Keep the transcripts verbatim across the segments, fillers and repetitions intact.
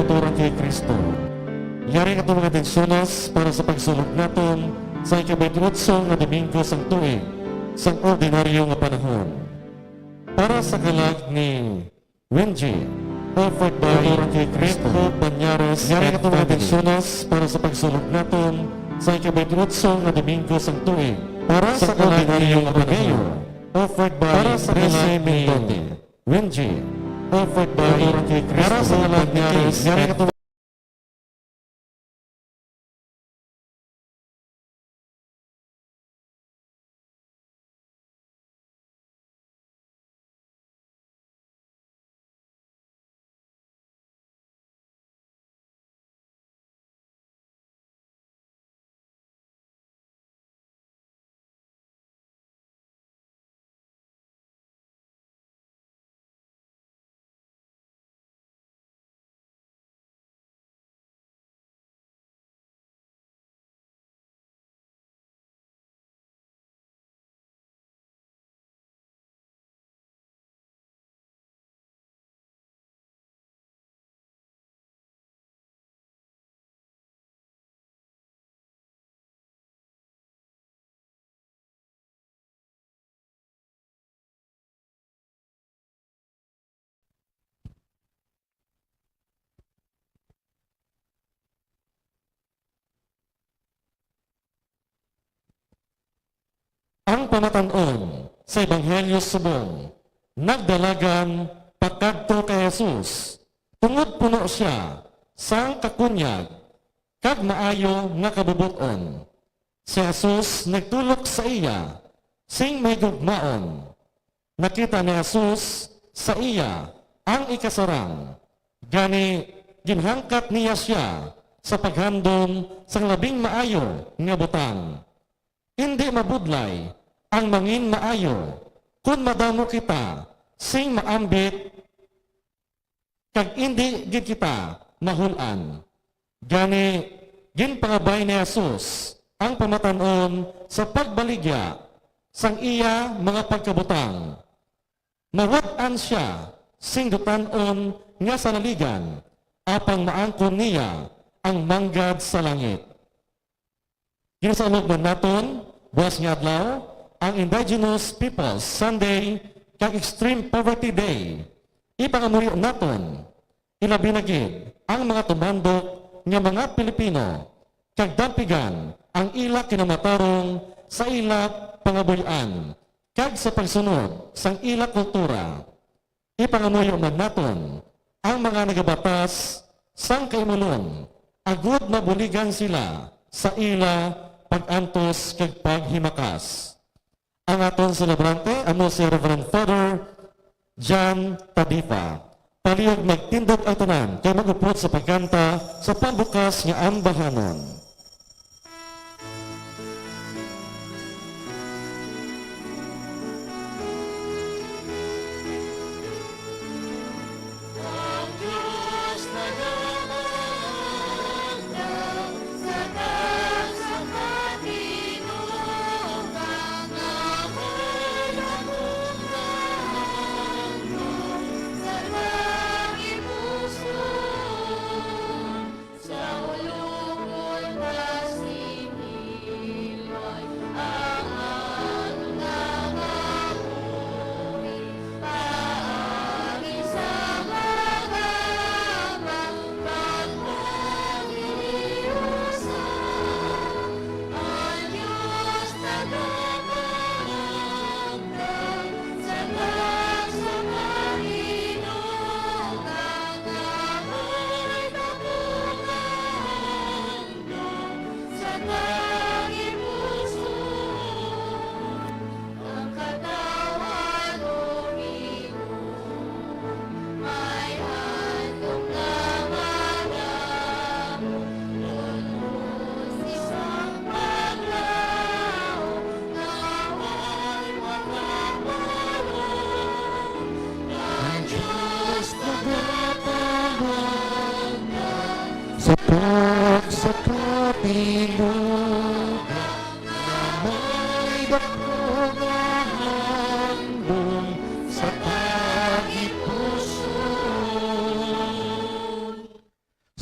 Tura kay Cristo. Yari aton mga atensyones para sa pagsulod naton sa ika-twenty-eight nga Domingo sang tuig, sang ordinaryo nga panahon. Para sa kalag ni Wenji, offered by Tura kay Cristo Banyares. Yari aton mga atensyones para sa pagsulod naton sa ika-twenty-eight nga Domingo sang tuig, para sa kalag ni Ordinaryo nga Pagayo, offered by para sa kalag ni Wenji, offered by Tura kay Cristo para sa kalag ni Banyares. Yari aton Ang pamatan-on sa Ebanghelyo subong nagdalagan pakadto kay Jesus, tungod puno sia sang kakunyag kag maayo nga kabubot-on. Si Jesus nagtulok sa iya sing mahigugmaon. Nakita ni Jesus sa iya ang ikasarang, gani ginhangkat niya sia sa paghandom sang labing maayo nga butang. Indi mabudlay ang mangin-maayo kon madamo kita sing maambit kag indi gid kita mahul-an. Gani, ginpangabay ni Jesus ang pamatan-on sa pagbaligya sang iya mga pagkabutang. Mawad-an sia sing dutan-on nga salaligan, apang maangkon niya ang manggad sa langit. Ginsaulog man naton buas nga adlaw ang Indigenous Peoples Sunday kag Extreme Poverty Day. Ipangamuyo naton, ilabi na gid ang mga tumandok nga mga Pilipino, kag dampigan ang ila kinamatarong sa ila pangabuy-an kag sa pagsunod sang ila kultura. Ipangamuyo man naton ang mga nagabatas sang kaimulon, agud mabuligan sila sa ila pag-antos kag paghimakas. Ang aton selebrante amo si Reverend Father John Tadifa. Palihog magtindog ang tanan kay mag-upod sa pagkanta sa pambukas nga ambahanon.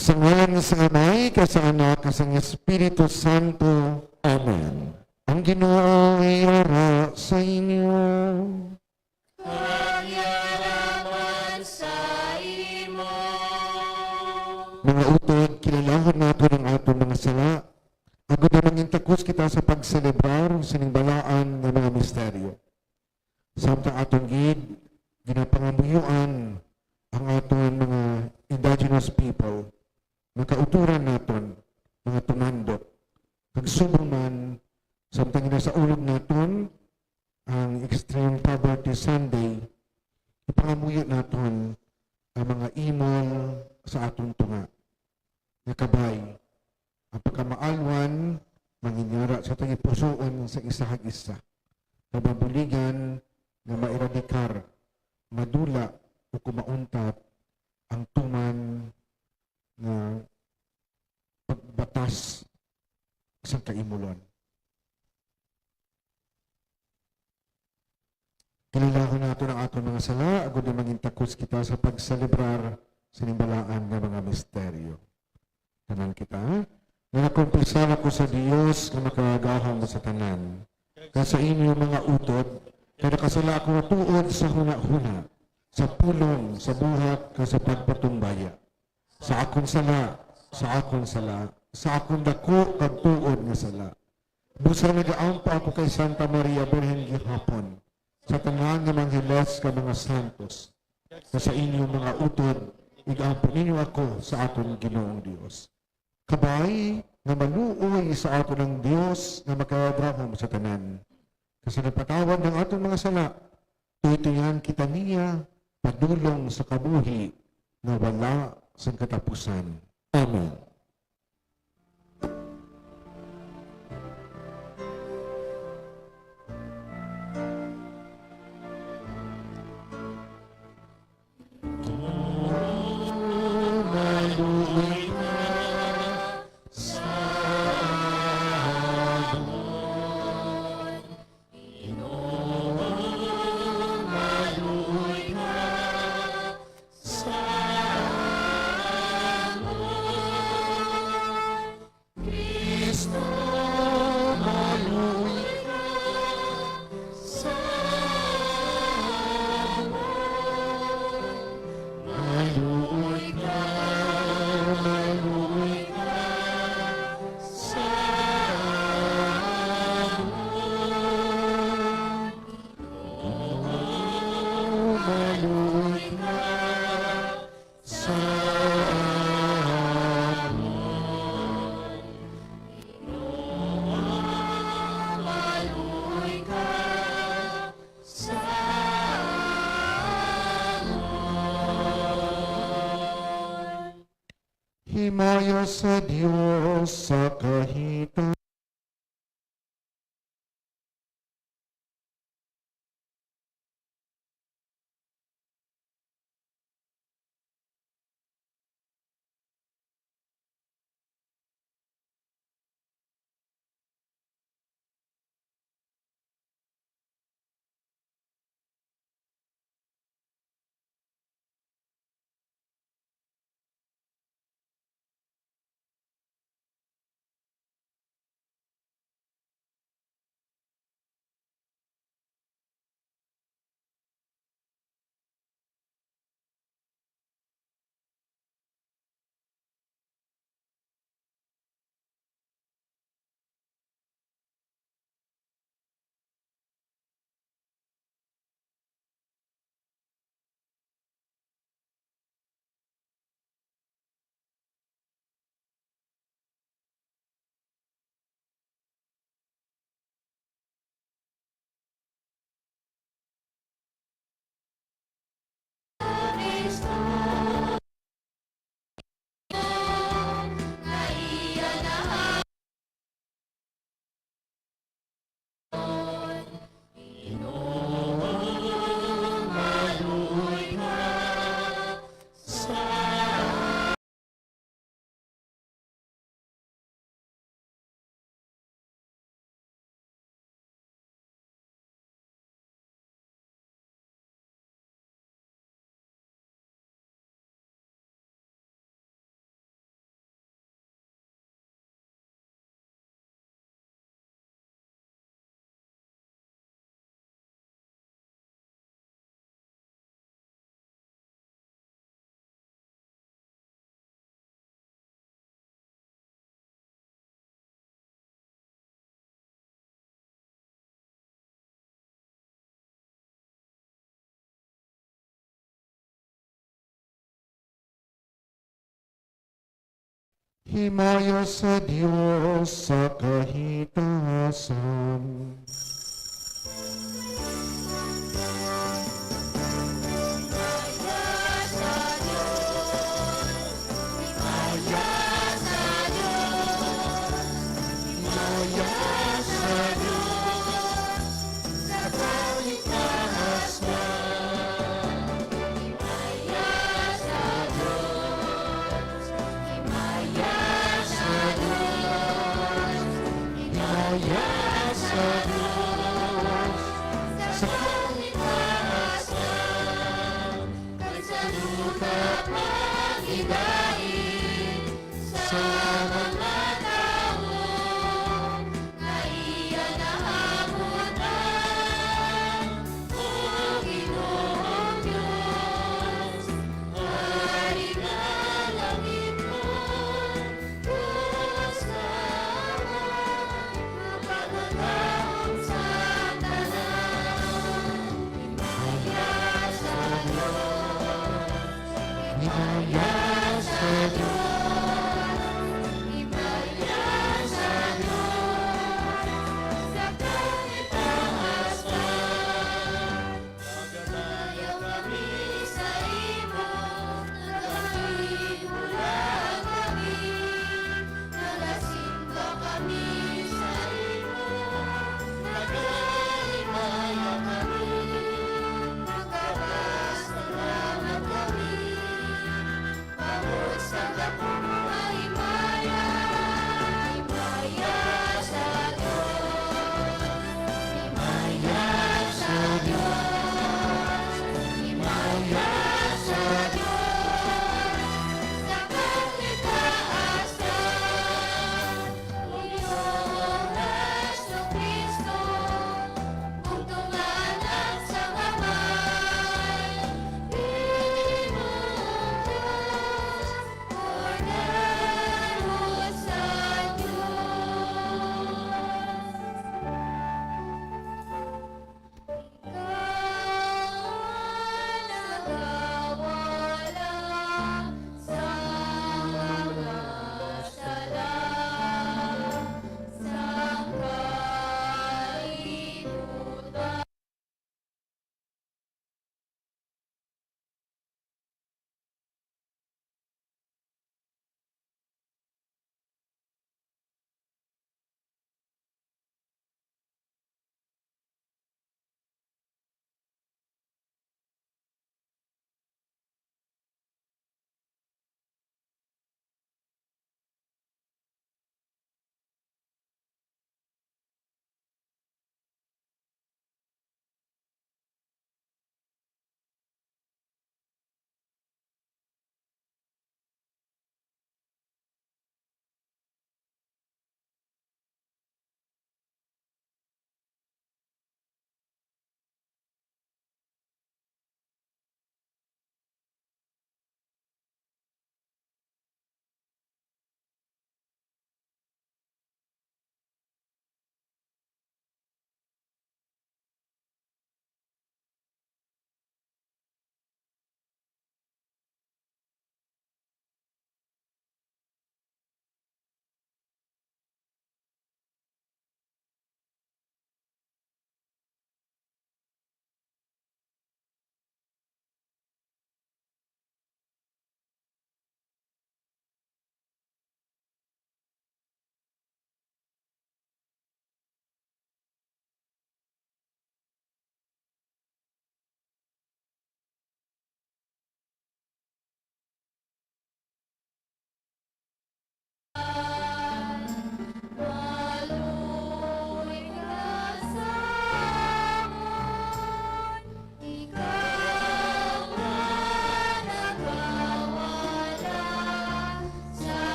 Sa ngalan sa Amay, kag sa Anak, kag sa Espiritu Santo. Amen. Ang Ginoo ay ara sa inyo. Kag yara man sa imo. Mga utod, kilalahon naton ang aton mga sala, agod nga mangintakos kita sa pagselebrar sining balaan nga mga misteryo. Samtang aton gid ginapangamuyoan ang aton mga indigenous people, makauturan naton, mga tumandok, kag subong man, samtang ginasaulog naton ang Extreme Poverty Sunday, ipangamuyo naton ang mga imol sa aton tunga. Nga kabay, ang pagkamaalwan manginyara sa tagipusoon sa isa kag isa, nga mabuligan nga maeradikar, madula, o kumauntat ang tuman nga pagbatas sang kaimulon. Kililahon naton ang aton mga sala, agod nga mangintakos kita sa pagselebrar sining balaan nga mga misteryo. Tanan kita, nga nakumpisar ako sa Dios nga Makagagahom sa tanan, kag sa inyo mga utod, kay nakasala ako tuod sa hunahuna, sa pulong, sa buhat, kag sa pagpatumbaya. Sa akon sala, sa akon sala, sa akon daku kag tuod nga sala. Busa nagaampo ako kay Santa Maria Birhen gihapon, sa tanan nga mga angeles kag mga santos, nga sa inyo mga utod, igampo ninyo ako sa aton Ginoong Dios. Kabay nga maluoy sa aton ang Dios nga Makagagahom sa tanan, kag sa nagpatawad ng aton mga sala, tuytuyan kita niya padulong sa kabuhi nga wala sing katapusan. Amen. Himaya sa Dios sa kahita. Himaya sa Dios sa kahitasan. Sa mga tawo nga iya nahabutan, O Ginoong Dios, Hari nga langit man, Dios nga amay, nga Pangandam sa tanan. Himaya sa Dios, himaya sa Dios, himaya sa Dios, sa kahitaasan. Nagadayaw kami sa imo, nagahibula kami, nagasimba kami sa imo, nagahimaya kami, nagapasalamat kami, bangod sa dako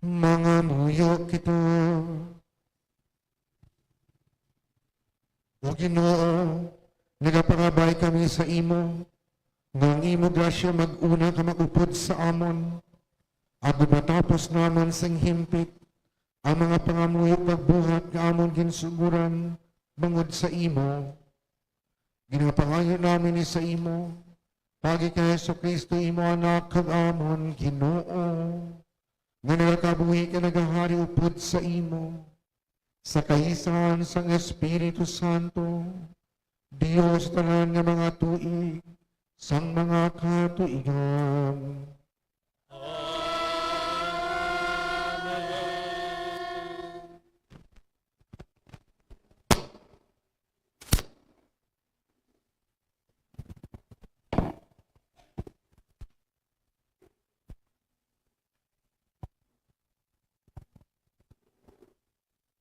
Mangamuyo kita. O Ginoo, nagapangabay kami sa imo, nga ang imo grasya mag-una ka mag-upod sa amon, agud matapos namon sing himpit ang mga pangamuyo kag buhat nga amon ginsuguran bangod sa imo. Ginapangayo namin ni sa imo, pagi kay Jesu-Cristo, imo Anak kag amon Ginoo, nga nagakabuhi kag nagahari upod sa imo, sa kaisahan sang Espiritu Santo, Dios tanan nga mga tuig, sang mga katuigan. Amen.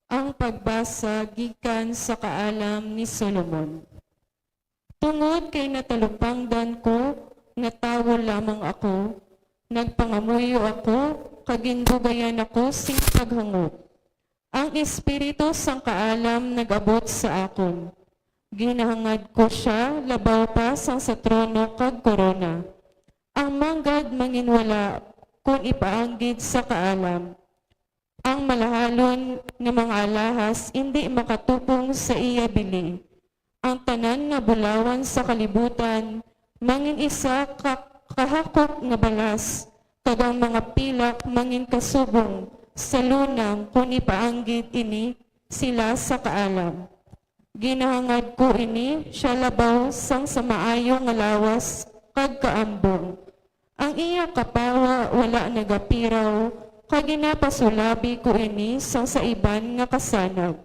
Ang pagbasa gikan sa Kaalam ni Solomon. Tungod kay natalupangdan ko nga tawo lamang ako, nagpangamuyo ako, kag gindugayan ako sing paghangop. Ang espiritu sang kaalam nag-abot sa akon. Ginahangad ko sia labaw pa sang sa trono kag korona. Ang manggad manginwala kon ipaanggid sa kaalam. Ang malahalon nga mga alahas indi makatupong sa iya bili. Ang tanan nga bulawan sa kalibutan mangin-isa ka kahakok nga balas, kag ang mga pilak manginkasubong sa lunang kon ipaanggid ini sila sa kaalam. Ginahangad ko ini sia labaw sang sa maayo nga lawas kag kaambong. Ang iya kapawa wala nagapiraw, kag ginapasulabi ko ini sang sa iban nga kasanag.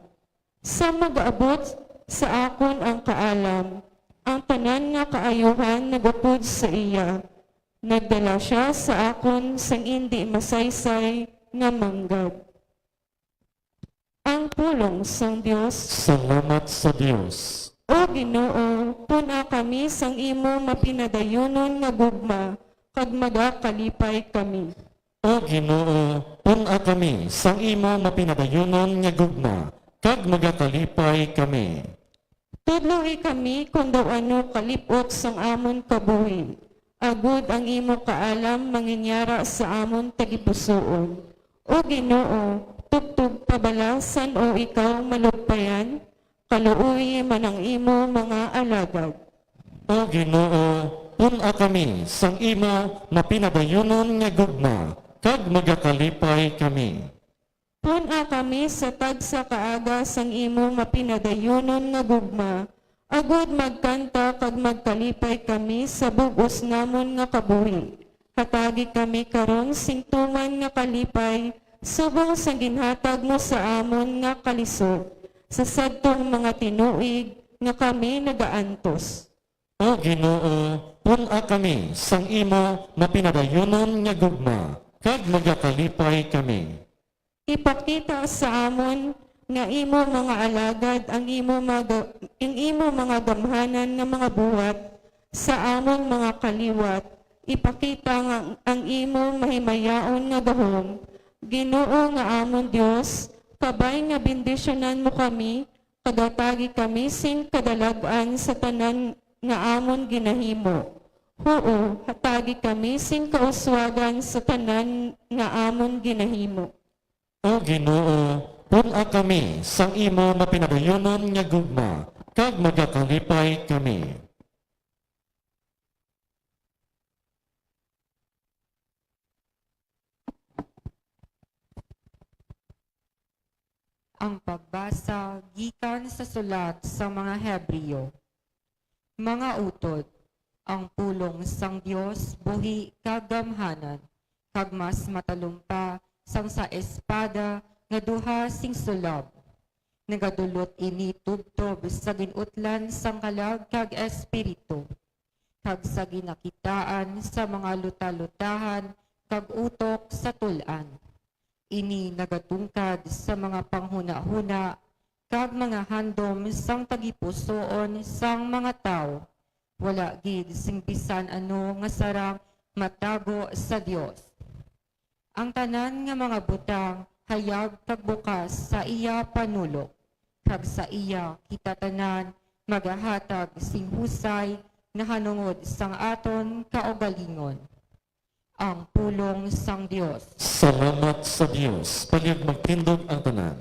Sa mag-abot sa akon ang kaalam, ang tanan nga kaayuhan nagupod sa iya. Nagdala sia sa akon sang indi masaysay nga manggad. Ang pulong sang Dios. Salamat sa Dios. O Ginoo, pun-a kami sang imo mapinadayunon nga gugma, kag magakalipay kami. O Ginoo, pun-a kami sang imo mapinadayunon nga gugma, kag magakalipay kami. Tudloi kami kon daw ano kalip-ot sang amon kabuhi, agud ang imo kaalam manginyara sa amon tagipusoon. O Ginoo, tubtob pa bala san-o ikaw malugpayan? Kaluoyi man ang imo mga alagad. O Ginoo, pun-a kami sang imo mapinadayunon nga gugma, kag magakalipay kami. Pun-a kami sa tagsa ka aga sang imo mapinadayunon nga gugma, agud magkanta kag magkalipay kami sa bug-os namon nga kabuhi. Hatagi kami karon sing tuman nga kalipay subong sang ginhatag mo sa amon nga kalisod sa sadtong mga tinuig nga kami nagaantos. O Ginoo, pun-a kami sang imo mapinadayunon nga gugma, kag magakalipay kami. Ipakita sa amon nga imo mga alagad ang imo mga, ang imo mga gamhanan nga mga buhat sa amon mga kaliwat. Ipakita nga ang imo mahimayaon nga gahom, Ginoo nga amon Dios, kabay nga bendisyonan mo kami, kag hatagi kami sing kadalag-an sa tanan nga amon ginahimo. Huo, hatagi kami sing kauswagan sa tanan nga amon ginahimo. O Ginoo, pun-a kami sang imo mapinadayunon nga gugma, kag magakalipay kami. Ang pagbasa gikan sa sulat sa mga Hebreo. Mga utod, ang pulong sang Dios buhi kag gamhanan, kag mas matalom pa sang sa espada nga duha sing sulab. Nagadulot ini tubtob sa gin-utlan sang kalag kag espiritu, kag sa ginakitaan sa mga lutalutahan kag utok sa tul-an. Ini nagatungkad sa mga panghunahuna kag mga handom sang tagipusoon sang mga tawo. Wala gid sing bisan ano nga sarang matago sa Dios. Ang tanan nga mga butang hayag kag bukas sa iya panulok, kag sa iya kita tanan magahatag sing husay nahanungod sang aton kaugalingon. Ang pulong sang Dios. Salamat sa Dios. Palihog magtindog ang tanan.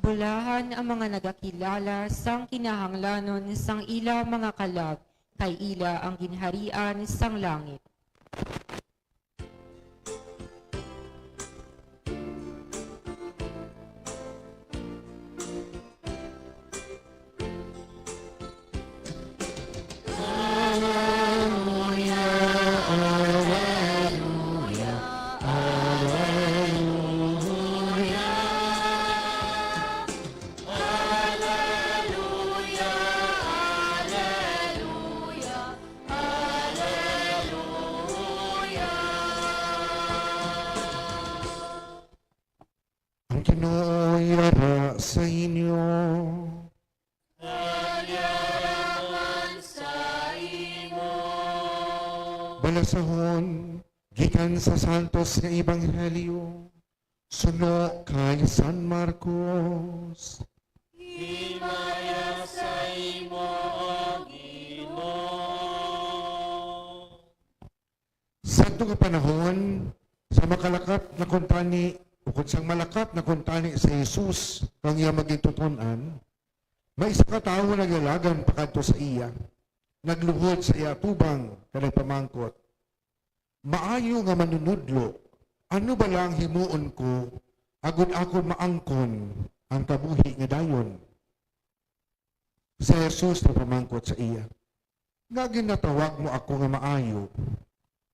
Bulahan ang mga nagakilala sang kinahanglanon sang ila mga kalag, kay ila ang ginharian sang langit. Ang Ginoo yara sa inyo. Kag yara man sa imo. Balasahon gikan sa Santos nga Ebanghelyo suno kay San Marcos. Himaya sa imo, O Ginoo. Sadto nga panahon, sa makalakat na kuntani, ukon sang malakat na kuntani si Jesus kang iya magintutun-an, may isa ka tawo nagdalagan pakadto sa iya, nagluhod sa iya atubang, kag nagpamangkot, "Maayo nga Manunodlo, ano bala ang himuon ko agud ako maangkon ang kabuhi nga dayon?" Si Jesus nagpamangkot sa iya, "Ngaa ginatawag mo ako nga maayo?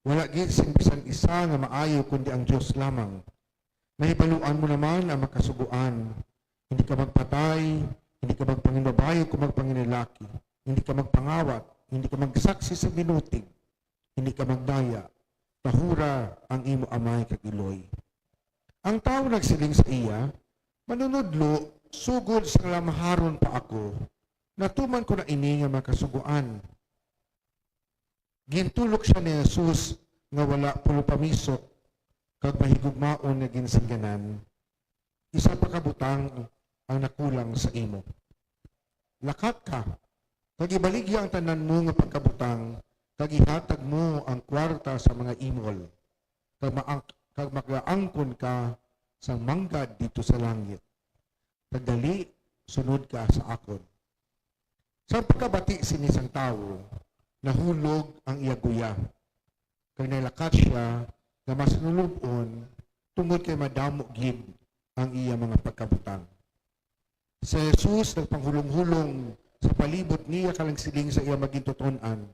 Wala gid sing bisan isa nga maayo, kundi ang Dios lamang. Nahibaluan mo naman ang mga kasugoan: hindi ka magpatay, hindi ka magpanginbabayi o magpanginlalaki, hindi ka magpangawat, hindi ka magsaksi sa binutig, hindi ka magdaya, tahura ang imo amay kag iloy." Ang tawo nagsiling sa iya, "Manunodlo, sugod sang lamharon pa ako, natuman ko na ini nga mga kasugoan." Gintulok sia ni Jesus nga wala pulong pamisok, kag mahigugmaon nga ginsingganan, "Isa pa ka butang ang nakulang sa imo. Lakat ka, kag ibaligya ang tanan mo nga pagkabutang, kag ihatag mo ang kuwarta sa mga imol, kag maang-, kag magaangkon ka sang manggad didto sa langit. Kag dali, sunod ka sa akon." Sa pagkabati sini sang tawo, nahulog ang iya guya, kag nalakat sia nga mas nalub-on, tungod kay madamo gid ang iya mga pagkabutang. Si Jesus nagpanghulong-hulong sa palibot niya kag nagsiling sa iya magintutun-an,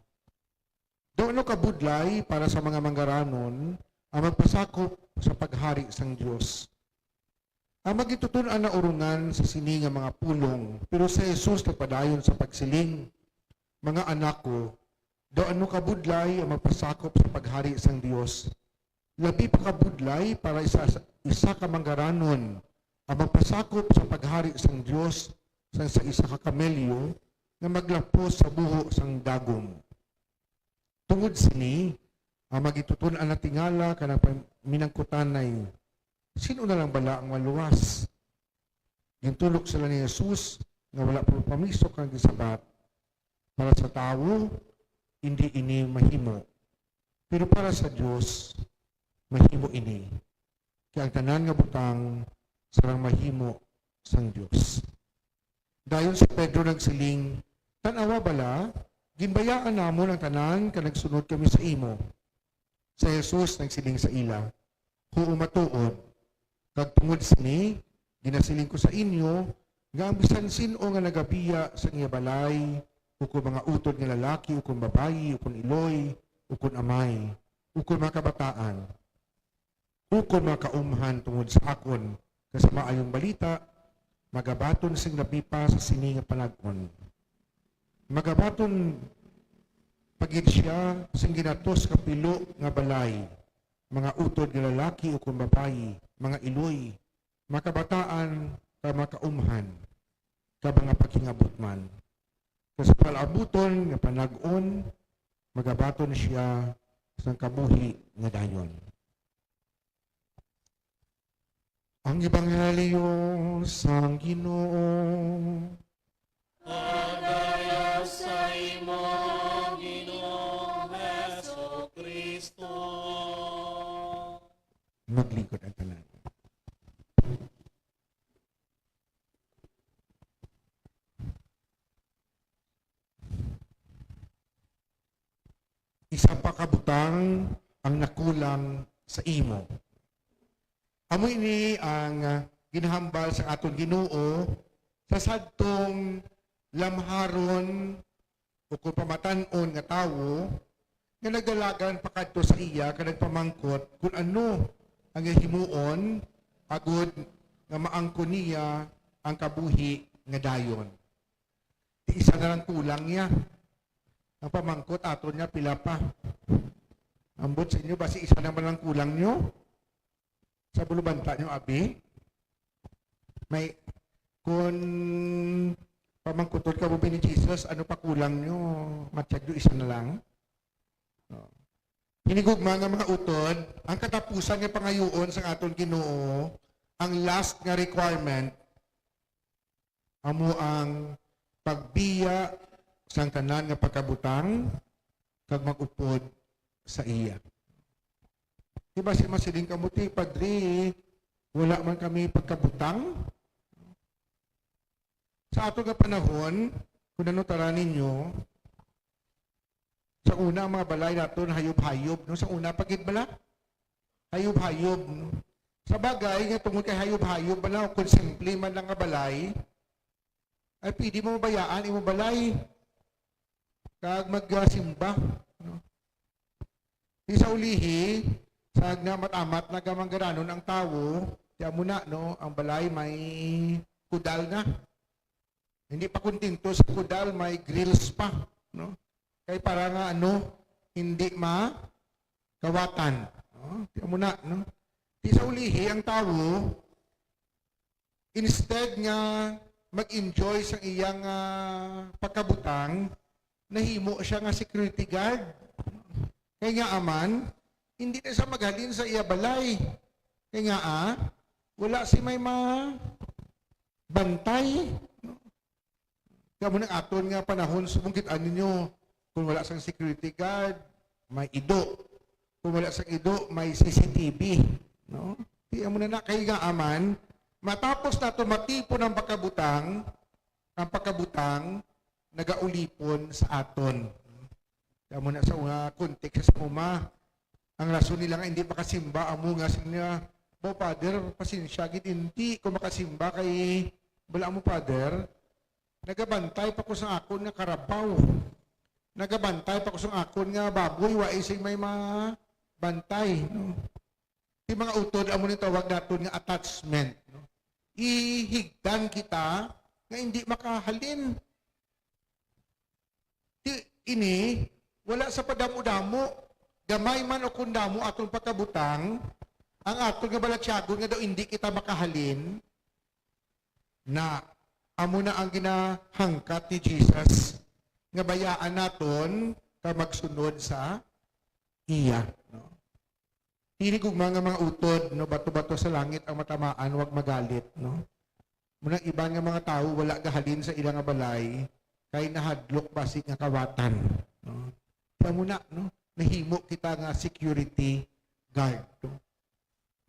"Daw ano kabudlay para sa mga manggaranon ang magpasakop sa paghari sang Dios." Ang magintutun-an naurongan sa sini nga mga pulong, pero si Jesus nagpadayon sa pagsiling, "Mga anak ko, daw ano kabudlay ang magpasakop sa paghari sang Dios. Labi pa kabudlay para isa, isa ka manggaranon ang magpasakop sa paghari sang Dios sang sa isa ka kamelyo nga maglapos sa buho sang dagom." Tungod sini, ang magintutun-an natingala kag nagpaminangkutanay, "Sin-o na lang bala ang maluwas?" Gintulok sila ni Jesus nga wala pulong pamisok kag ginsabat, "Para sa tawo, indi ini mahimo, pero para sa Dios, mahimo ini. Kay ang tanan nga butang sarang mahimo sang Dios." Dayon si Pedro nagsiling, "Tan-awa bala, ginbayaan namon ang tanan kag nagsunod kami sa imo." Si Jesus nagsiling sa ila, "Huo, matuod, kag tungod sini, ginasiling ko sa inyo nga ang bisan sin-o nga nagabiya sang iya balay, ukon mga utod nga lalaki, ukon babayi, ukon iloy, ukon amay, ukon mga kabataan, ukon mga kaumhan tungod sa akon kag sa maayong balita, magabaton sing labi pa sa sini nga panag-on. Magabaton pa gid sia sing ginatos ka pilo nga balay, mga utod nga lalaki ukon babayi, mga iloy, mga kabataan, kag mga kaumhan, kag mga paghingabot man. Kag sa palaabuton nga panag-on, magabaton sia sang kabuhi nga dayon. Ang Ebanghelyo sang Ginoo. Pagaya sa imo, Ginoong Jesu-Cristo. Maglingkod ang tanan. Isa pa ka butang ang nakulang sa imo. Amo ini ang, ah, ginahambal sa aton Ginoo sa sadtong lamharon o kung pamatan-on nga tawo nga nagdalagan pakadto sa iya kag nagpamangkot kung ano ang iya himuon agod nga maangkon niya ang kabuhi nga dayon. Di isa na lang kulang niya. Ang pamangkot aton niya, pila pa? Ambot sa inyo, basi isa na man lang kulang niyo? Sa bulubanta niyo, abi? May, kung pamangkuton ka mo ni Jesus, ano pa kulang niyo? Matyag niyo, isa na lang? No. Hinigugma nga mga utod, ang katapusan nga pangayuon sa aton Ginoo, ang last nga requirement, amo ang pagbiya sang tanan nga pagkabutang kag mag-upod sa iya. Di ba si masiling kamo, "Ti, Padre, wala man kami pagkabutang"? Sa ato nga panahon, kung ano tara ninyo, sa una, ang mga balay naton hayop-hayop, no? Sa una pa gid bala, hayop-hayop, no? Sa bagay, nga tungod kay hayop-hayop bala, o kung simple man lang nga balay, ay pwede mo mabayaan imong balay kag magsimba, no? Di sa ulihi, sa naamat-amat na gamanggaranon ang tawo, di amo na, no? Ang balay may kudal na. Hindi pa kontento sa kudal, may grills pa, no? Kay para nga, ano, hindi makawatan, no? Di amo na, no? Di sa ulihi, ang tawo, instead nga mag-enjoy sa iyang, ah, pagkabutang, nahimo siya nga security guard. Kay nga aman, hindi na siya maghalin sa iya balay. Kay nga, ah, wala si may ma-, bantay. Kamo nang aton nga panahon, subong kit-an ninyo, kung wala sang security guard, may ido. Kung wala sang ido, may C C T V, no? Di amo na na, kay nga aman, matapos nato matipon ang pagkabutang, ang pagkabutang, nagaulipon sa aton. Amo na sa mga context sa uma, ang rason nila nga hindi makasimba, amo nga sila, "Bo, Father, pasensya gid, hindi ko makasimba kay, bala mo, Father, nagabantay pa ko sa akon nga karabaw. Nagabantay pa ko sa akon nga baboy, wa sing may mabantay," no? Ti mga utod, amo ni tawag naton nga attachment, no? Ihigdan kita nga hindi makahalin. Ti ini, wala sa padamo-damo, gamay man o kung damo aton pagkabutang, ang aton nga balatyagon nga daw hindi kita makahalin, na amo na ang ginahangkat ni Jesus, nga bayaan naton ka magsunod sa iya, no? Hinigugma nga mga utod, no, bato-bato sa langit ang matamaan, wag magalit, no? Muna iban nga mga tawo wala gahalin sa ila nga balay, kay nahadlok basi nga kawatan, no? Kaya muna, no, nahimo kita nga security guard, no?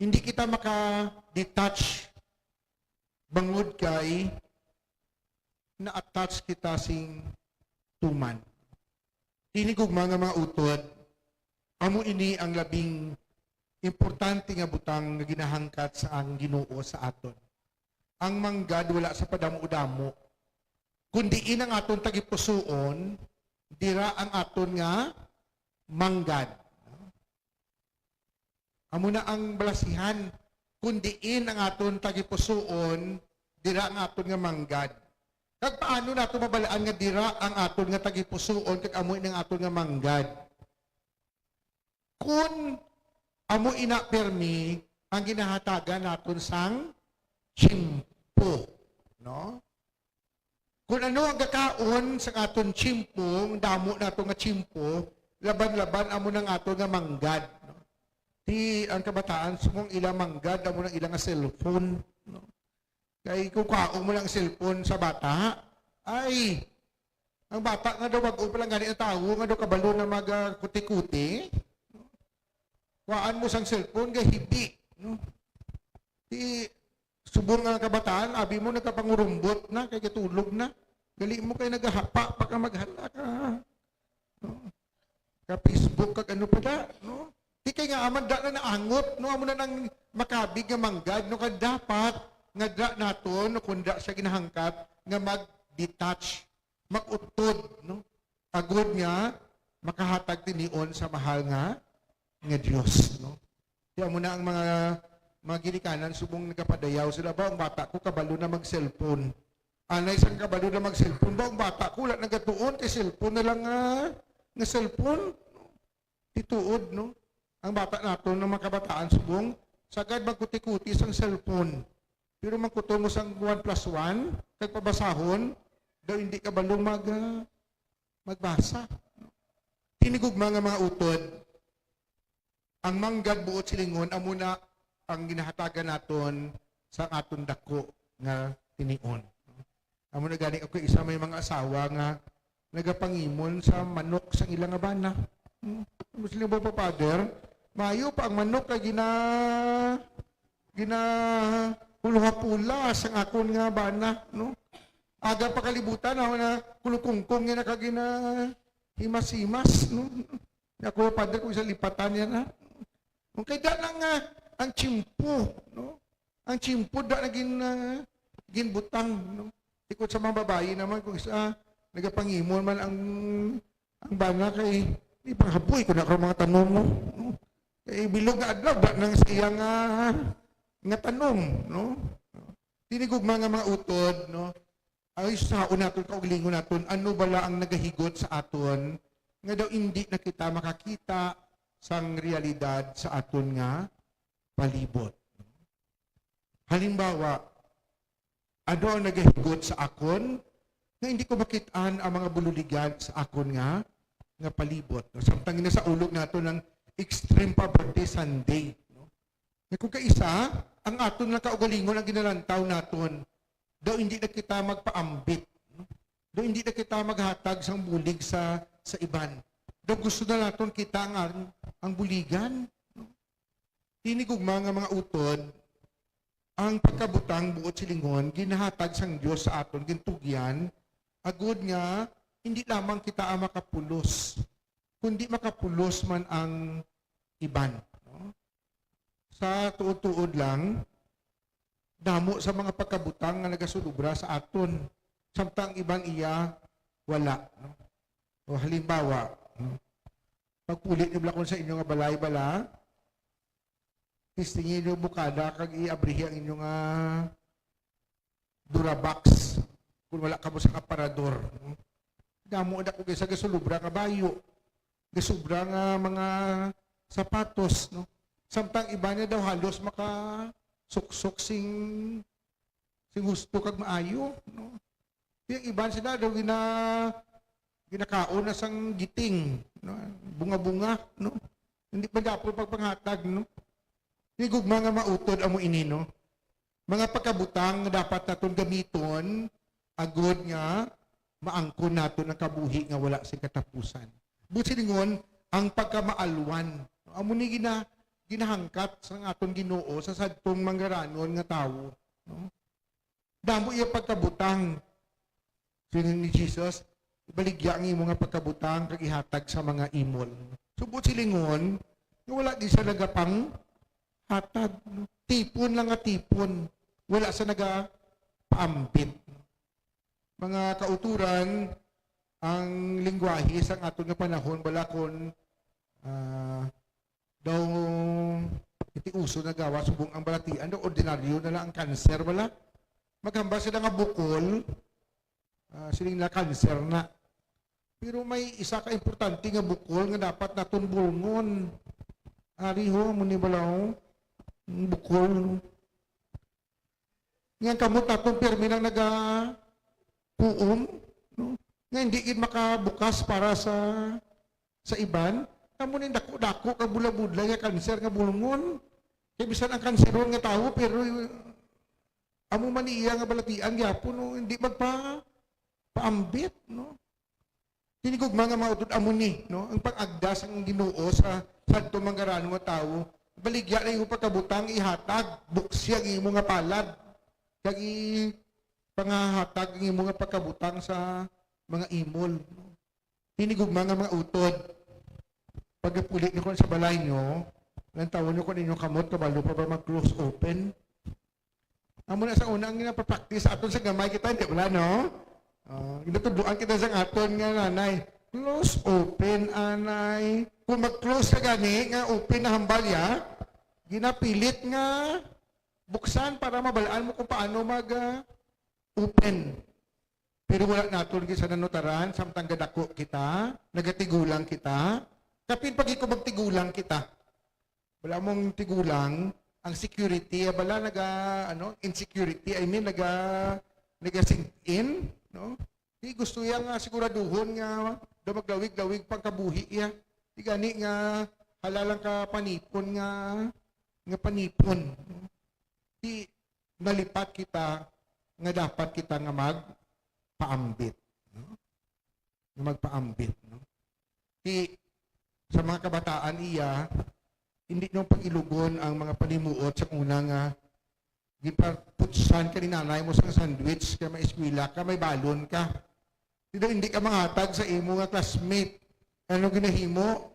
Hindi kita maka-detach bangod kay na-attach kita sing tuman. Hinigugma nga mga utod, amo ini ang labing importante nga butang nga ginahangkat sa ang Ginoo sa aton. Ang manggad wala sa padamo-damo. Kun diin ang aton tagipusoon, dira ang aton nga manggad. Amo na ang balasihan. Kun diin ang aton tagipusoon, dira ang aton nga manggad. Kag paano nato mabalaan nga dira ang aton nga tagipusoon kag amo ini ang aton nga manggad? Kun amo ina permi ang ginahatagan naton sang tiyempo, no? Kun ano ang gakaon sa aton tiyempo, ang damo nato nga tiyempo, laban-laban amo nang aton nga manggad, no? Ti ang kabataan, subong ila manggad, amo nang ila nga cellphone, no? Kay kung kwaon mo lang cellphone sa bata, ay, ang bata nga daw bag-o pa lang gani ang tawo nga daw kabalo na mag, ah, kuti-kuti, kuhaan mo sang cellphone, gahibi, no? Ti, subong nga kabataan, abi mo nagkapangurumbot na, kay gatulog na. Gali mo kay nagahapa pa ka, maghala ka. No? Ka Facebook, kag ano pa da, no? Di kay nga aman da na naangot, no? Amo na nang makabig nga manggad, no? Kag dapat nga da naton, no? Kung da siya ginahangkat, nga mag-detach, mag-utod, no? Agod nga makahatag tinion sa mahal nga, nga Dios, no? Kaya mo na ang mga, mga ginikanan, subong nagapadayaw sila, "Ba, ang bata ko kabalo na mag-cellphone." Anay sang kabalo na mag-cellphone, "Ba, ang bata ko wala nagatuon kay cellphone na lang nga, nga cellphone." Tituod, no? Ang bata naton, ang mga kabataan, subong sagad magkuti-kuti sang cellphone. Pero magkuton mo sang one plus one, kag pabasahon, daw hindi kabalo mag, ah, magbasa. Tinigugma nga mga utod, ang manggad buot silingon, amo na ang ginahatagan naton sa aton dako nga tinion. Amo na gani ako isa may mga asawa nga nagapangimon sa manok sa ila nga bana. Hmm. Amo sila ba, pa, Father? Mayo pa ang manok kay gina-, ginahuluhapula sang akon nga bana, no? Aga pa kalibutan, ako na kulukungkong niya nakagina himas-himas, no? Ako, Father, kung isa lipatan niya na. Kung kay da lang nga ang tiyempo, no? Ang tiyempo da na gin-, ah, ginbutang, no? Tikod sa mga babayi naman, kung isa, nagapangimon man ang, ang bana kay, "Di panghaboy ko na ako mga tanom mo." No? Kay bilog nga adlaw, da nang sa iya nga, nga tanom, no? Tinigugma nga mga utod, no? Ay, saon naton, kaugalingon naton, ano bala ang nagahigot sa aton nga daw indi na kita makakita sang realidad sa aton nga palibot? Halimbawa, ano ang nagahigot sa akon nga hindi ko makit-an ang mga bululigan sa akon nga, nga palibot, no? Samtang gina sa ulog nato ng Extreme Poverty Sunday, no? Nga kung kaisa, ang aton lang kaugalingon ang ginalantaw naton, daw hindi na kita magpaambit, no? Daw hindi na kita maghatag sang bulig sa, sa iban. Daw gusto na naton kita ang, ang buligan, no? Tinigugma nga mga utod, ang pagkabutang buot silingon, ginahatag sang Dios sa aton, gintugyan, agud nga hindi lamang kita ang makapulos, kundi makapulos man ang iban, no? Sa tuod-tuod lang, damo sa mga pagkabutang nga nagasulubra sa aton, samtang iban iya wala, no? O halimbawa, no? Pagpuli niyo bala kung sa inyo nga balay bala, testingi niyo bukada kag iabrihi ang inyo nga Durabox kung wala kamo sa aparador, no? Damo na ko kaysa gasulubra nga bayo, gasobra nga mga sapatos, no? Samtang iba niya daw halos makasuksok sing, sing husto kag maayo, no? Yung iban sila daw gina-, ginakaon na sang giting, no? Bunga-bunga, no? Hindi pa dapat pagpanghatag, no? Higugma nga mautod amo ini, no? Mga pagkabutang nga dapat naton gamiton, agod nga maangkon naton ang kabuhi nga wala sing katapusan. Buot silingon, ang pagkamaalwan. Amo ni gina-, ginahangkat sang aton Ginoo sa sadtong manggaranon nga tawo, no? Damo iya pagkabutang. Siling ni Jesus, "Ibaligya ang imo nga pagkabutang kag ihatag sa mga imol." So, buot silingon, nga wala di siya nagapanghatag, no? Tipon lang nga tipon. Wala siya nagapaambit. Mga kauturan, ang lingwahe sa aton nga panahon, bala, kon, ah, daw iti uso na gawa subong ang balatian, daw ordinaryo na lang ang kanser, bala. Maghambal sila nga bukol, ah, siling na kanser na. Pero may isa ka importante nga bukol nga dapat naton bulngon. Ari ho, amo ni bala, oh. Ang bukol. Nga ang kamot naton pirmi lang nagapuom, no? Nga hindi gid makabukas para sa, sa iban. Amo ning dako-dako ka bula-budlay nga kanser nga bulngon. Kay bisan ang kanseron nga tawo, pero amo man iya nga balatian gyapon, no? Hindi magpa-, paambit, no? Tinigugma nga mga utod, amo ni, no? Ang pag-agda sang Ginoo sa sadto manggaranon nga tawo, baligya na imo pagkabutang, ihatag, buksi ang imo nga palad, kag i-, pangahatag ang imo nga pagkabutang sa mga imol. Tinigugma nga mga utod, pagkapuli niyo kon sa balay niyo, lantawon niyo kon inyong kamot, kabalo pa ba mag-close open? Amo na sa una ang ginapapractice aton sa gamay kita, hindi wala, no? Oh, ginatudloan kita sa aton nga nanay. Close open, anay. Kung mag-close ka gani, nga open na hambal ya, ginapilit nga buksan para mabalaan mo kung paano mag, ah, open. Pero wala naton gid sa nanutaran, samtang gadako kita, nagatigulang kita. Kapin pag ikaw magtigulang kita. Wala mong tigulang, ang security, ah, bala, naga, ano, insecurity, I mean, naga, naga sink in, no? Di gusto iya nga siguraduhon nga daw maglawig-lawig pang kabuhi iya. Di gani nga halalang ka panipon nga, nga panipon, no? Di nalipat kita nga dapat kita nga magpaambit, no? Nga magpaambit, no? Ti, sa mga kabataan iya, hindi nyo pag-ilugon ang mga panimuot sa una nga gipaputsan ka ni nanay mo sang sandwich kay may eskwela ka, may balon ka. Ti daw hindi ka manghatag sa imo nga classmate. Ano ginahimo?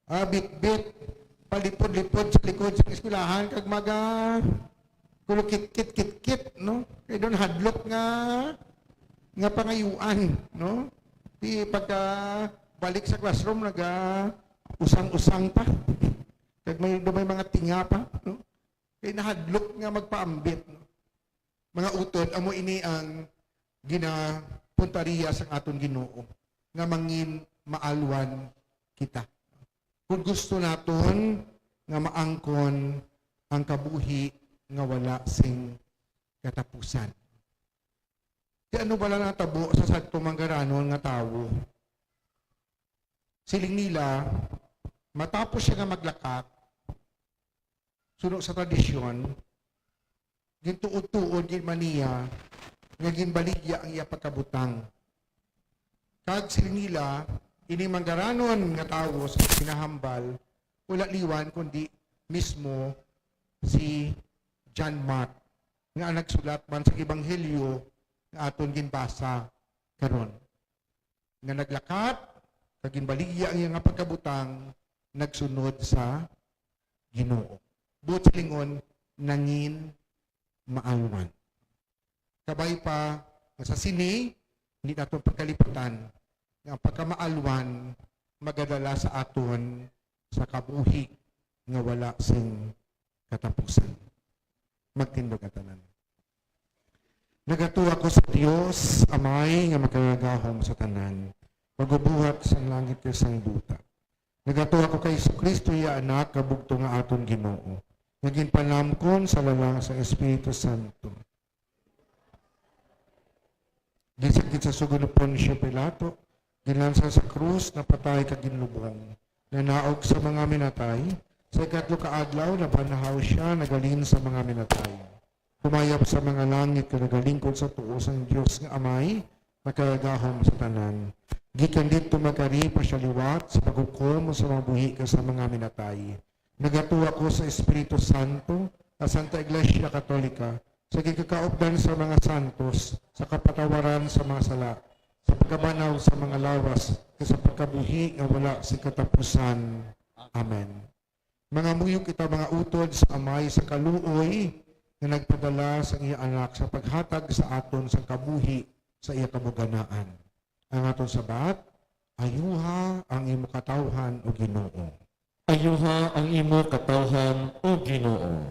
Ah, bitbit, palipod-lipod sa likod sa eskwelahan kag maga kulukit-kit-kit-kit, no? Kay doon hadlok nga, nga pangayuan, no? Di pagka balik sa classroom, naga usang-usang pa. Kag may, may mga tinga pa, no? Kay nahadlok nga magpaambit, no? Mga utod, amo ini ang ginapuntariya sang aton Ginoo, nga mangin maalwan kita. Kung gusto naton nga maangkon ang kabuhi nga wala sing katapusan. Di ano bala natabo sa sadto manggaranon nga tawo? Siling nila, matapos siya nga maglakat, suno sa tradisyon, gintuod-tuod gid man niya nga ginbaligya ang iya pagkabutang. Kag siling nila, ini manggaranon nga tawo sa pinahambal, wala liwan kundi mismo si John Mark, nga nagsulat man sa Ebanghelyo nga aton ginbasa karon, nga naglakat kag ginbaligya ang iya nga pagkabutang, nagsunod sa Ginoo. Buot silingon, nangin maalwan. Kabay pa nga sa sini, hindi naton pagkalibutan nga ang pagkamaalwan magadala sa aton sa kabuhi nga wala sing katapusan. Magtindog ang tanan. Nagatuo ako sa Dios, Amay nga makagagahom sa tanan, Magbubuhat sang langit kag sang duta. Nagatuo ako kay Jesu-Cristo, iya Anak, nga bugtong nga aton Ginoo, nga ginpanamkon sa lalang sang Espiritu Santo. Ginsakit sa sugo ni Poncio Pilato, ginlansang sa krus, napatay kag ginlubong. Nanaog sa mga minatay, sa ikatlo ka adlaw nabanhaw sia, naghalin sa mga minatay. Kumayap sa mga langit kag nagalingkod sa tuo sang Dios nga Amay, makagagahom sa tanan. Gikan didto magkari pa sia liwat sa paghukom sa mga buhi kag sa mga minatay. Nagatuo ako sa Espiritu Santo, sa Santa Iglesia Katolika, sa gikakaupdan sa mga santos, sa kapatawaran sa mga sala, sa pagkabanhaw sa mga lawas, kag sa pagkabuhi nga wala sing katapusan. Amen. Mangamuyo kita, mga utod, sa Amay sa kaluoy nga nagpadala sang iya Anak sa paghatag sa aton sang kabuhi sa iya kabuganaan. Ang aton sabat, ayuha ang imo katawhan, O Ginoo. Ayuha ang imo katawhan, O Ginoo.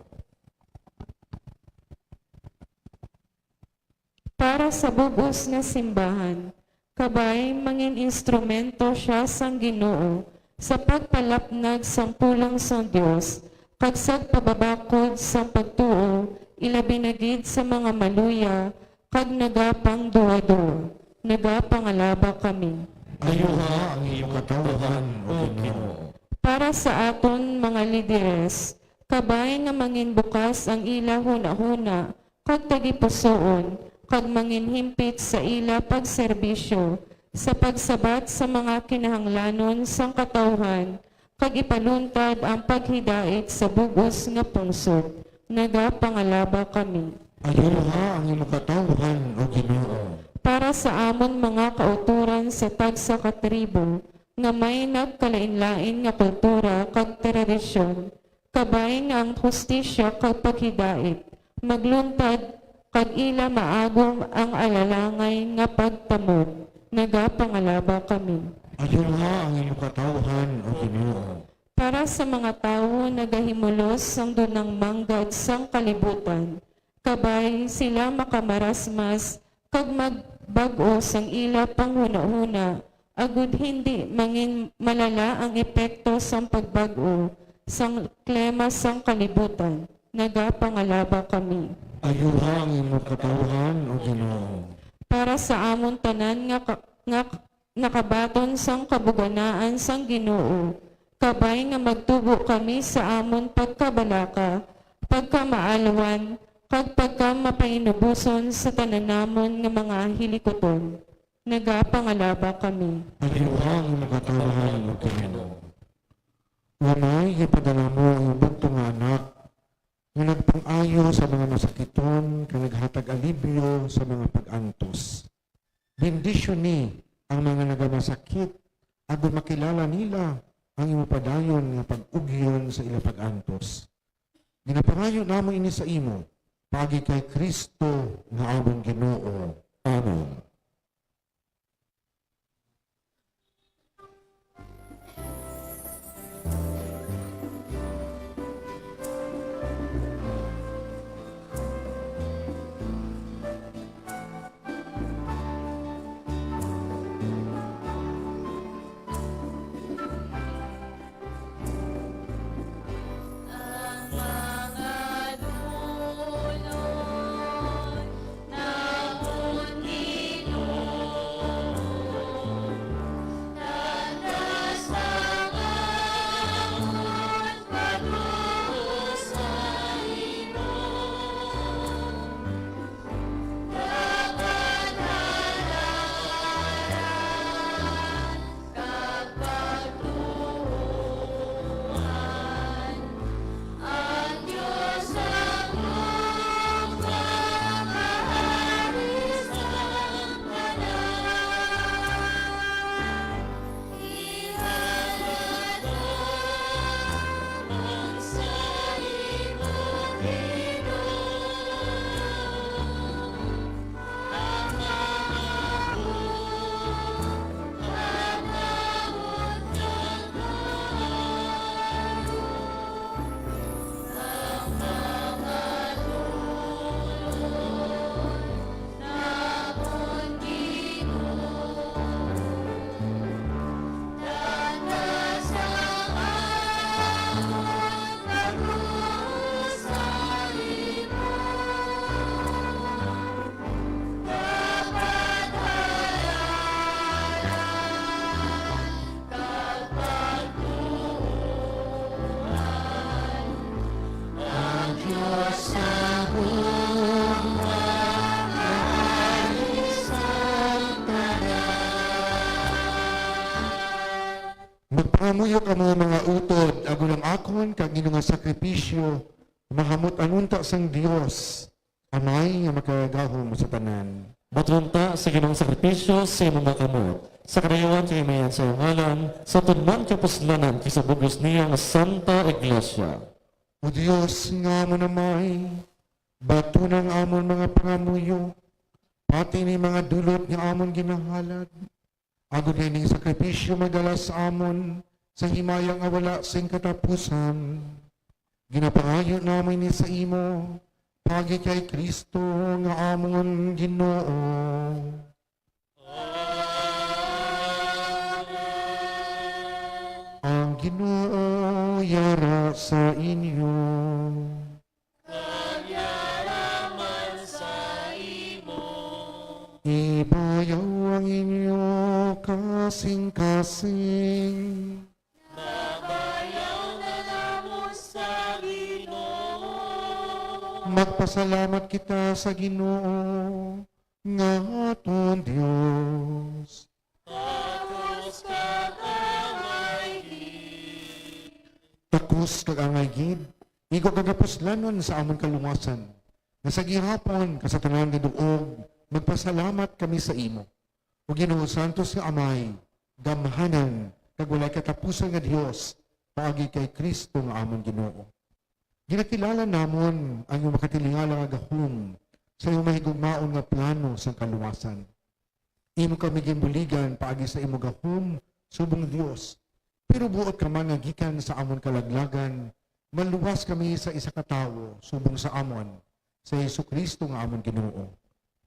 Para sa bug-os nga simbahan, kabay mangin instrumento sia sang Ginoo sa pagpalapnag sang pulong sang Dios kag sa pagpabakod sang pagtuo, ilabi na gid sa mga maluya kag nagapangduhaduha. Nagapangalaba kami. Ayuha ang imo katawhan, O Ginoo. Para sa aton mga lideres, kabay nga mangin bukas ang ila hunahuna kag tagipusoon, kag mangin himpit sa ila pagserbisyo sa pagsabat sa mga kinahanglanon sang katawhan, kag ipaluntad ang paghidait sa bug-os nga pungsod. Nagapangalaba kami. Ayuha ang imo katawhan, O Ginoo. Para sa amon mga kautoran sa tagsa ka tribo nga may nagkalainlain nga kultura kag tradisyon, kabay nga ang hustisya kag paghidait magluntad kag ila maagom ang alalangay nga pagtamod. Nagapangalaba kami. Ayuha ang imo katawhan, O Ginoo. Para sa mga tawo nagahimulos sang dunang manggad sang kalibutan, kabay sila makamarasmas kag magbag-o sang ila panghunahuna, agud hindi mangin malala ang epekto sang pagbag-o sang klima sang kalibutan. Nagapangalaba kami. Ayuha ang imo katawhan, O Ginoo. Para sa amon tanan nga ka-, nga nakabaton sang kabuganaan sang Ginoo, kabay nga magtubo kami sa amon pagkabalaka, pagkamaalwan, kag pagkamapainuboson sa tanan namon nga mga hilikuton. Nagapangalaba kami. Ayuha ang imo katawhan, O Ginoo. O Amay, ipadala mo ang imo bugtong nga Anak, nga nagpang-ayo sa mga masakiton kag naghatag alibyo sa mga pag-antos. Bendisyoni ang mga nagamasakit, agod makilala nila ang imo padayon nga pag-ugyon sa ila pag-antos. Ginapangayo namon ini sa imo, paagi kay Cristo nga amon Ginoo. Amen. Magpangamuyo kamo, mga utod, agod ang akon kag inyo nga sakripisyo mahamut-an unta sang Dios, Amay nga makagagahom sa tanan. Butlon ta sa Ginoong sakripisyo sa imong mga kamot, sa kadayawan kag kamahian sa iyang ngalan, sa tunman kag puslanan kag sa bug-os niya nga Santa Iglesia. O Dios nga amon Amay, batuna ang amon mga pangamuyo, Pati ni mga dulot nga amon ginahalad, agod nga ining sakripisyo madala sa amon sa himaya nga wala sing katapusan. Ginapangayo namon ini sa imo, paagi kay Cristo nga amon Ginoo. Ang Ginoo yara sa inyo. Kag yara man sa imo. Ibayaw ang inyo kasing-kasing. Nabayaw na namon sa Ginoo. Magpasalamat kita sa Ginoo nga aton Dios. Takos kag angay gid. Takos kag angay gid, igo kag kapuslanon sa amon kaluwasan, nga sa gihapon kag sa tanan nga duog magpasalamat kami sa imo, O Ginoo, santos nga Amay, gamhanan kag walay katapusan nga Dios, paagi kay Cristo nga amon Ginoo. Ginakilala namon ang imong makatilingala nga gahom sa imong mahigugmaon nga plano sang kaluwasan. Imo kami ginbuligan paagi sa imo gahom subong Dios, pero buot ka man nga gikan sa amon kalaglagan maluwas kami sa isa ka tawo subong sa amon, si Jesu-Cristo nga amon Ginoo.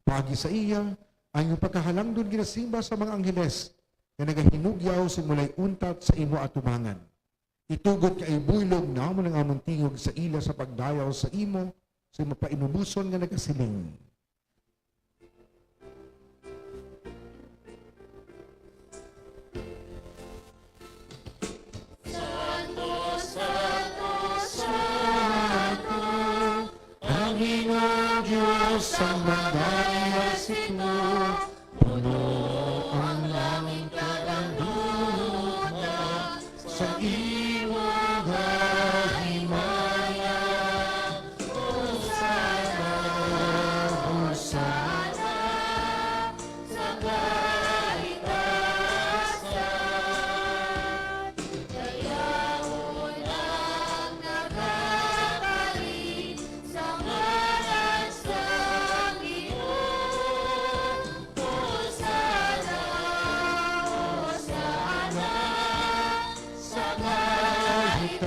Paagi sa iya, ang imo pagkahalangdon ginasimba sa mga angheles nga nagahinugyaw sing walay untat sa imo atubangan. Itugot nga ibuylog namon ang amon tingog sa ila sa pagdayaw sa imo, sa imo painuboson nga nagasiling: Santo, santo, santo, ang Ginoong Dios sang madaya sito. Puno ang langit kag ang dagat sa imo nga himaya. Hosanna, Hosanna sa kahitaasan. Dayawon ang nagakari sa ngalan sang Ginoo. Hosanna, Hosanna sa kahitaasan.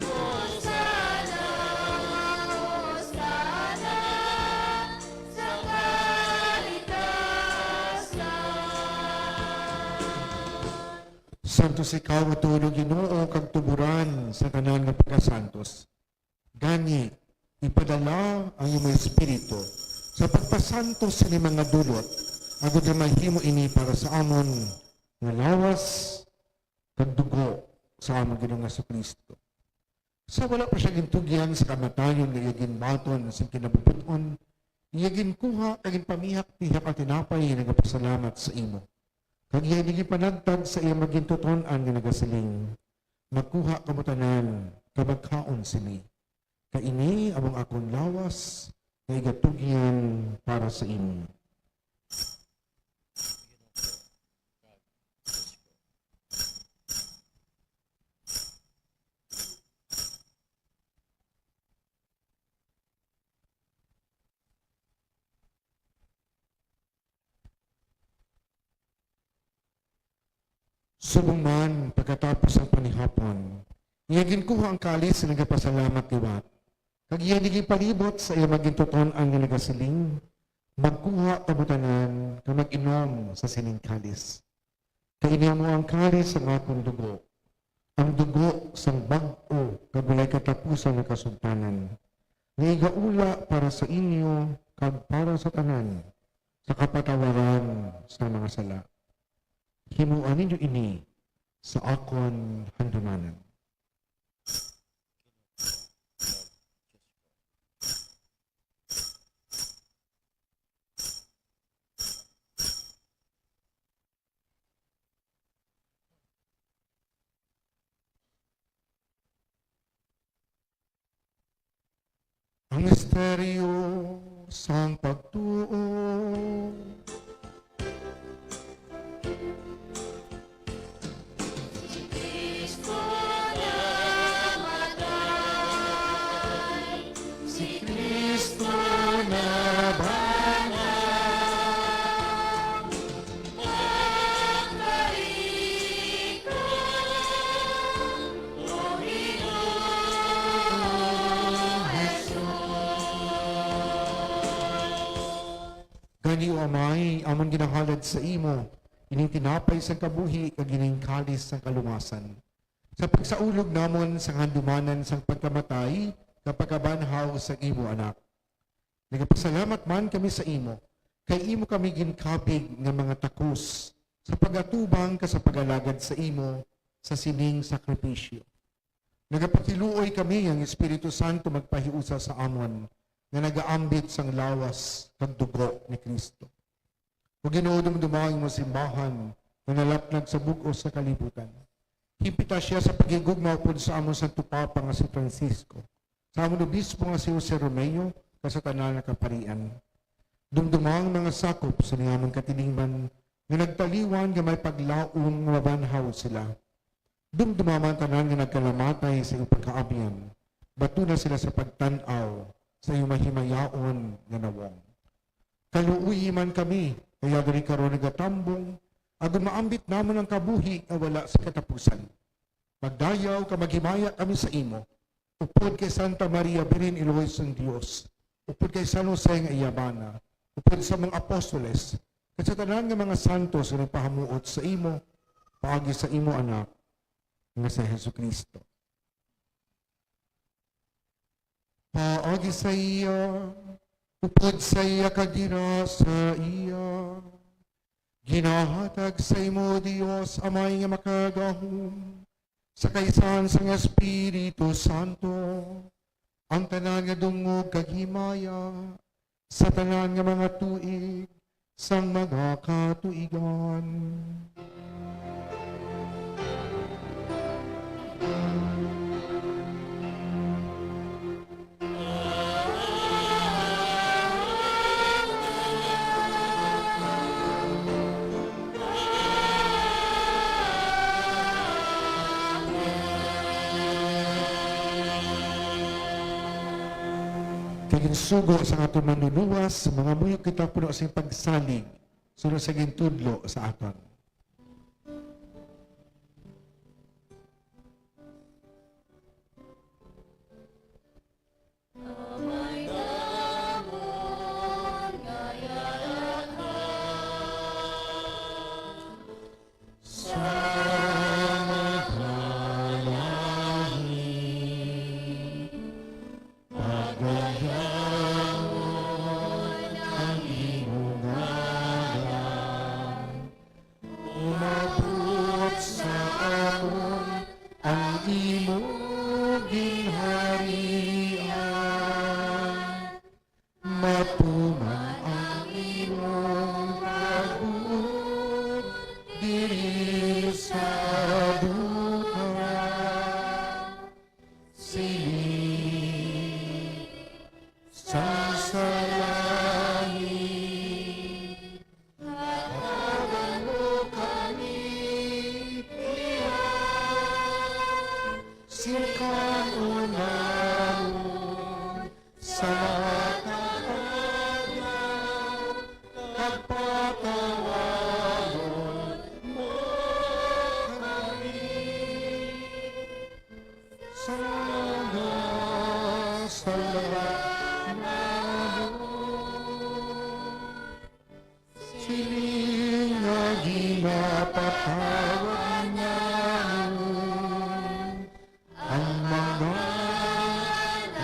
Hosanna, Hosanna sa kahitaasan. Santos ikaw nga tuod, O Ginoo, kag tuboran sa tanan nga pagkasantos. Gani, ipadala ang imo Espiritu sa pagpasantos sini mga dulot, agod nga mahimo ini para sa amon nga lawas kag dugo sa amon Ginoong Jesu-Cristo. Sa wala pa sia gintugyan sa kamatayon nga iya ginbaton sing kinabubut-on, iya ginkuha kag ginpamihak-pihak ang tinapay nga nagapasalamat sa imo, kag iya ini ginpanagtag sa iya magintuton-an nga nagasiling: Magkuha kamo tanan kag magkaon sini, kay ini amo ang akon lawas nga igatugyan para sa inyo. Subong man, pagkatapos ang panihapon, iya ginkuha ang kalis nga nagapasalamat liwat, kag iya ini ginpalibot sa iya magintuton-an nga nagasiling: Magkuha kamo tanan kag mag-inom sa sining kalis. Kay ini amo ang kalis sang akon dugo, ang dugo sang bag-o kag walay katapusan nga kasugtanan, nga igaula para sa inyo kag para sa tanan sa kapatawaran sa mga sala. Himoa ninyo ini sa akon handumanan. Ang misteryo sang pagtuo. Si Cristo namatay, si Cristo amon ginahalad sa imo ining tinapay sang kabuhi kag ining kalis sang kaluwasan, sa pagsaulog namon sang handumanan sang pagkamatay kag pagkabanhaw sang imo Anak. Nagapasalamat man kami sa imo, kay imo kami ginkabig nga mga takos sa pag-atubang kag sa pag-alagad sa imo sa sining sakripisyo. Nagapakiluoy kami nga ang Espiritu Santo magpahiusa sa amon nga nagaambit sang lawas kag dugo ni Cristo. O Ginoo, dumduma ang imong simbahan nga nalaplag sa bug-os nga kalibutan. Himpita sia sa paghigugma upod sa amon Santo Papa nga si Francisco, sa amon Obispo nga si Jose Romeo, kag sa tanan nga kaparian. Dumduma ang mga sakop sa amon katilingban nga nagtaliwan nga may paglaom nga mabanhaw sila. Dumduma man tanan nga nagkalamatay sa iyong pagkaabyan. Batuna sila sa pagtan-aw sa iyong mahimayaon nga nawong. Kaluoyi man kami, kay diri karon nagatambong, agod maambit namon ang kabuhi nga wala sa katapusan. Magdayaw kag maghimaya kami sa imo, upod kay Santa Maria Birhen, Iloy sang Dios, upod kay San Jose nga iya bana, upod sa mga apostoles, kag sa tanan nga mga santos nga nagpahamuot sa imo, paagi sa imo Anak nga si Jesu-Cristo. Paagi sa iya, upod sa iya, kag dira sa iya, ginahatag sa imo, Dios Amay nga makagagahom, sa kaisahan sang Espiritu Santo, ang tanan nga dungog kag himaya, sa tanan nga mga tuig sang mga katuigan. Kag ginsugo sang aton Manluluwas, mangamuyo kita puno sing pagsalig, suno sa gintudlo sa aton. Umabot sa amon ang imo ginharian. Matuman ang imong pagbuot diri sa duta, sini sa, sa langit. Hatagan mo kami niya, sirkan-on namon sa matag adlaw, kag patawaron mo kami sa mga sala namon. Sini nga ginapatawad namon ang mga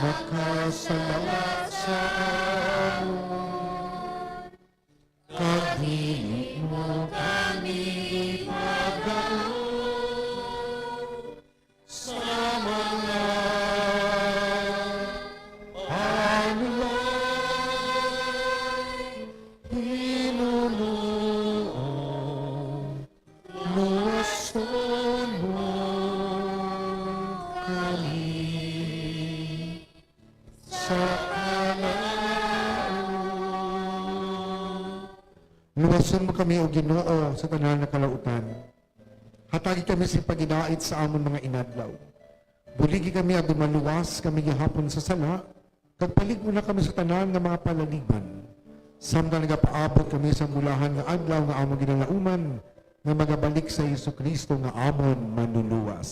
nakasala sa amon, kag dili mo kami pagdalo sa mga panulay, Ginoo, luwason mo kami sa kalaut. Luwason mo kami, O Ginoo, sa tanan nga kalautan. Hatagi kami sing pagidait sa amon mga inadlaw. Buligi kami agud maluwas kami gihapon sa sala, kag palig-on na kami sa tanan nga mga palaliban, samtang nagapaabot kami sa bulahan nga adlaw nga amon ginalauman, nga magabalik si Jesu-Cristo nga amon Manluluwas.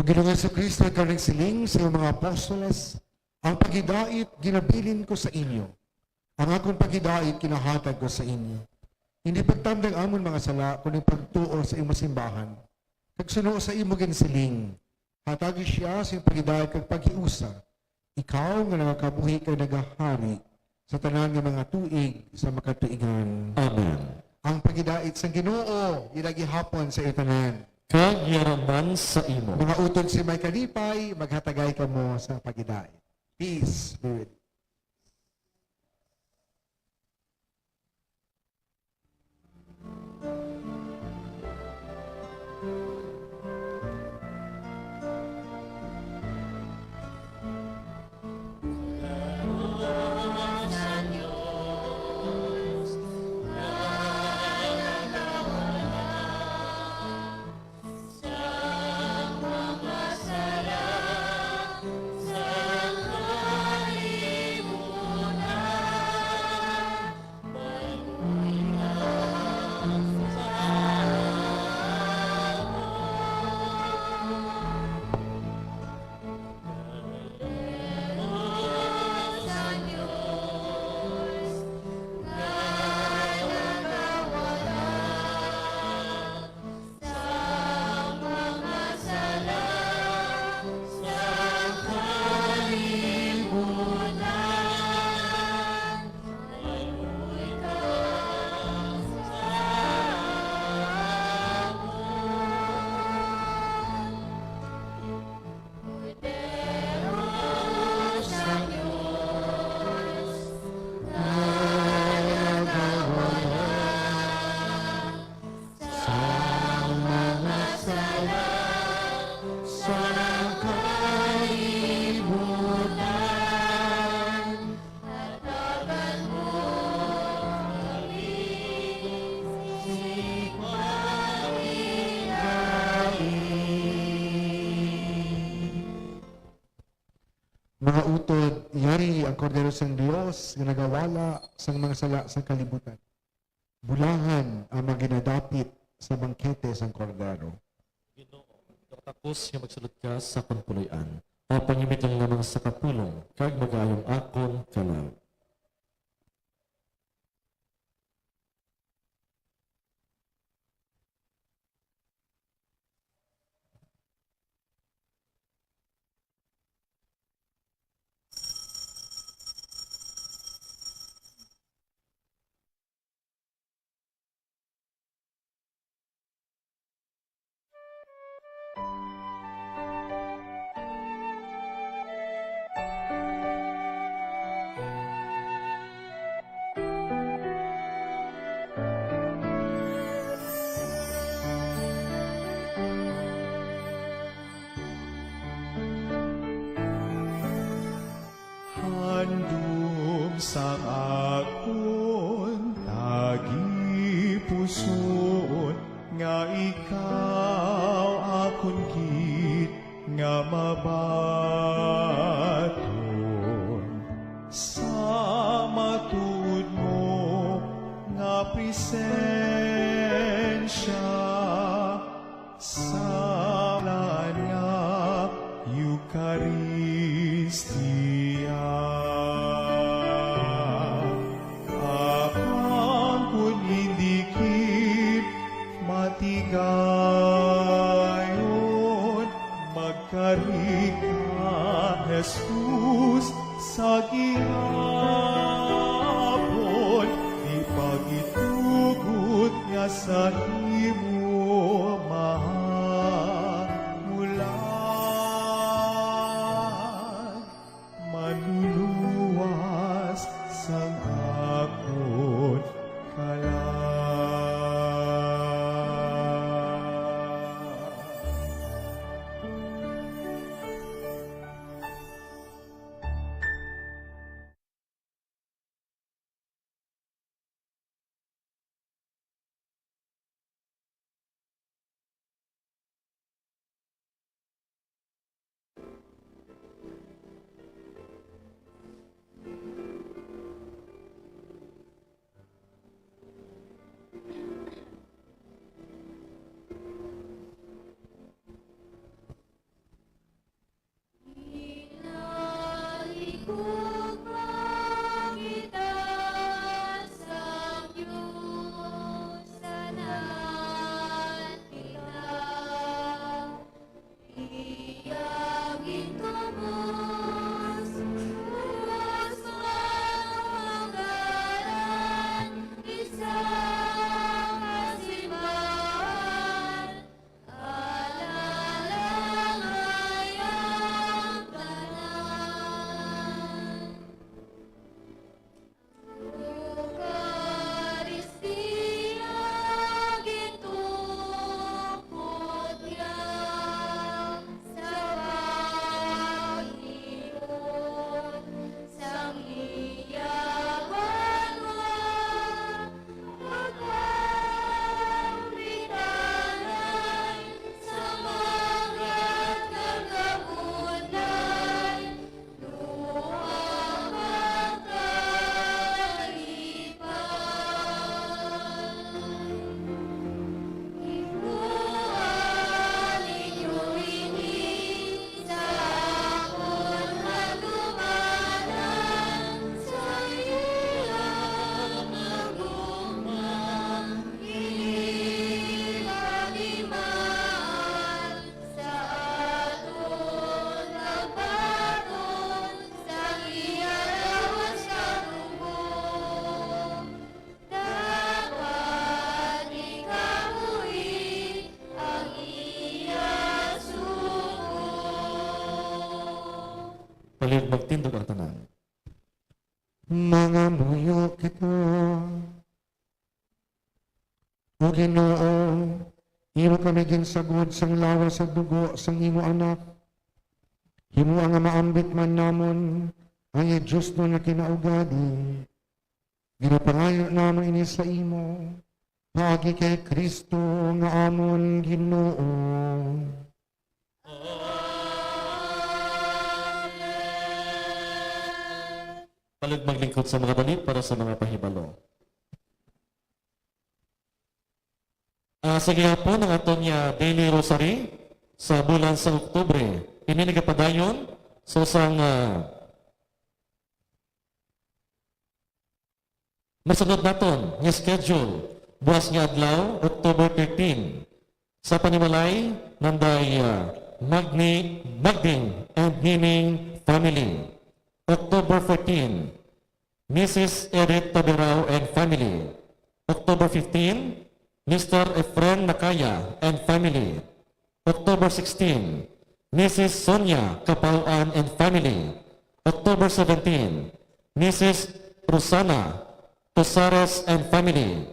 Ginoong Jesu-Cristo, ikaw nagsiling sa iyong mga apostoles, "Ang paghidait ginabilin ko sa inyo, ang akon paghidait ginahatag ko sa inyo. Hindi pagtamda ang amon mga sala, kundi pagtuo sa imong simbahan, kag suno sa imo ginsiling. Hatagi siya sa iyong paghidait kag paghiusa, ikaw nga nagakabuhi kag nagahari sa tanan nga mga tuig sa makatuigan." Amen. Ang paghidait sang Ginoo ila gihapon sa iyo tanan. Kag yara man sa imo. Mga utod sa may kalipay, maghatagay kamo sa paghidait. Peace be with you. Mga utod, yari ang Kordero sang Dios nga nagawala sang mga sala sang kalibutan. Bulahan ang mga ginadapit sa bangkete sang Kordero. Ginoo, ikaw takos nga magsulod ka sa akon puloy-an. Apan gamit lang lamang sa kapulong, kag mag-aayong akon kalaw. Handom sang akon tagipusoon, nga ikaw akon gid nga mabaton sa matuod mo nga presensya. Sa ngalan nga Eukaristia, apan kon hindi gid matigayon, magkari ka, Jesus, sa gihapon, di pagitugot nga sa imo mahamulan, manluluwas sang akon kalag. Magtindog ang tanan. Mangamuyo kita. O Ginoo, imo kami ginsagod sang lawas sa dugo sang imo Anak. Himoa nga maambit man namon ang iya diosnon nga kinaugali. Ginapangayo namon ini sa imo, paagi kay Cristo nga amon Ginoo. Palihog maglingkod sa mga dali para sa mga pahibalo. Ah, sa gihapon ang aton nga Daily Rosary sa bulan sa Oktubre. Ini nagapadayon sa usang, ah, masunod naton nga schedule, buas nga adlaw, October thirteen. Sa panimalay, nanday, ah, Magni, Magding and Nining family. October fourteen, Missus Edith Tabirao and family. October fifteen, Mister Efren Nakaya and family. October sixteen, Missus Sonia Capauan and family. October seventeen, Missus Rosana Tosares and family.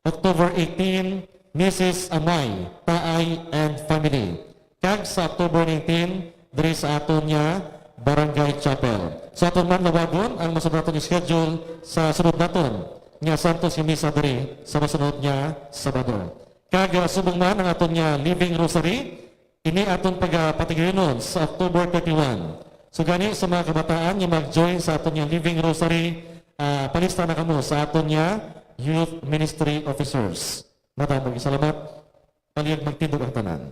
October eighteen, Missus Amay Taay and family. Kag sa October nineteen, diri sa aton nga Barangay Chapel. So, aton man lawagon ang masunod naton nga schedule sa sunod naton nga Santos nga Misa diri sa masunod nga Sabado. Kag, ah, subong man ang aton nga Living Rosary, ini aton pagapatigrinon sa October thirty-one. So, gani sa mga kabataan nga mag-join sa aton nga Living Rosary, ah, palista na kamo sa aton nga Youth Ministry Officers. Madamo nga salamat. Palihog magtindog ang tanan.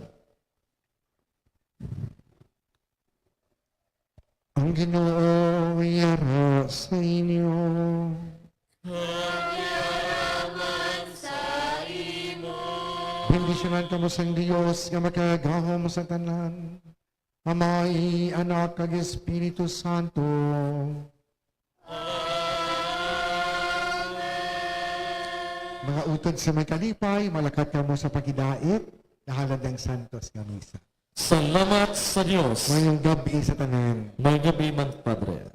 Ang Ginoo yara sa inyo. Kag yara man sa imo. Bendisyonan kamo sang Dios nga makagagahom sa tanan, Amay, Anak, kag Espiritu Santo. Amen. Mga utod sa may kalipay, malakat kamo sa paghidait, nahalad ang santos nga misa. Salamat sa Dios. Mayong gab-i sa tanan. Mayong gab-i man, Padre.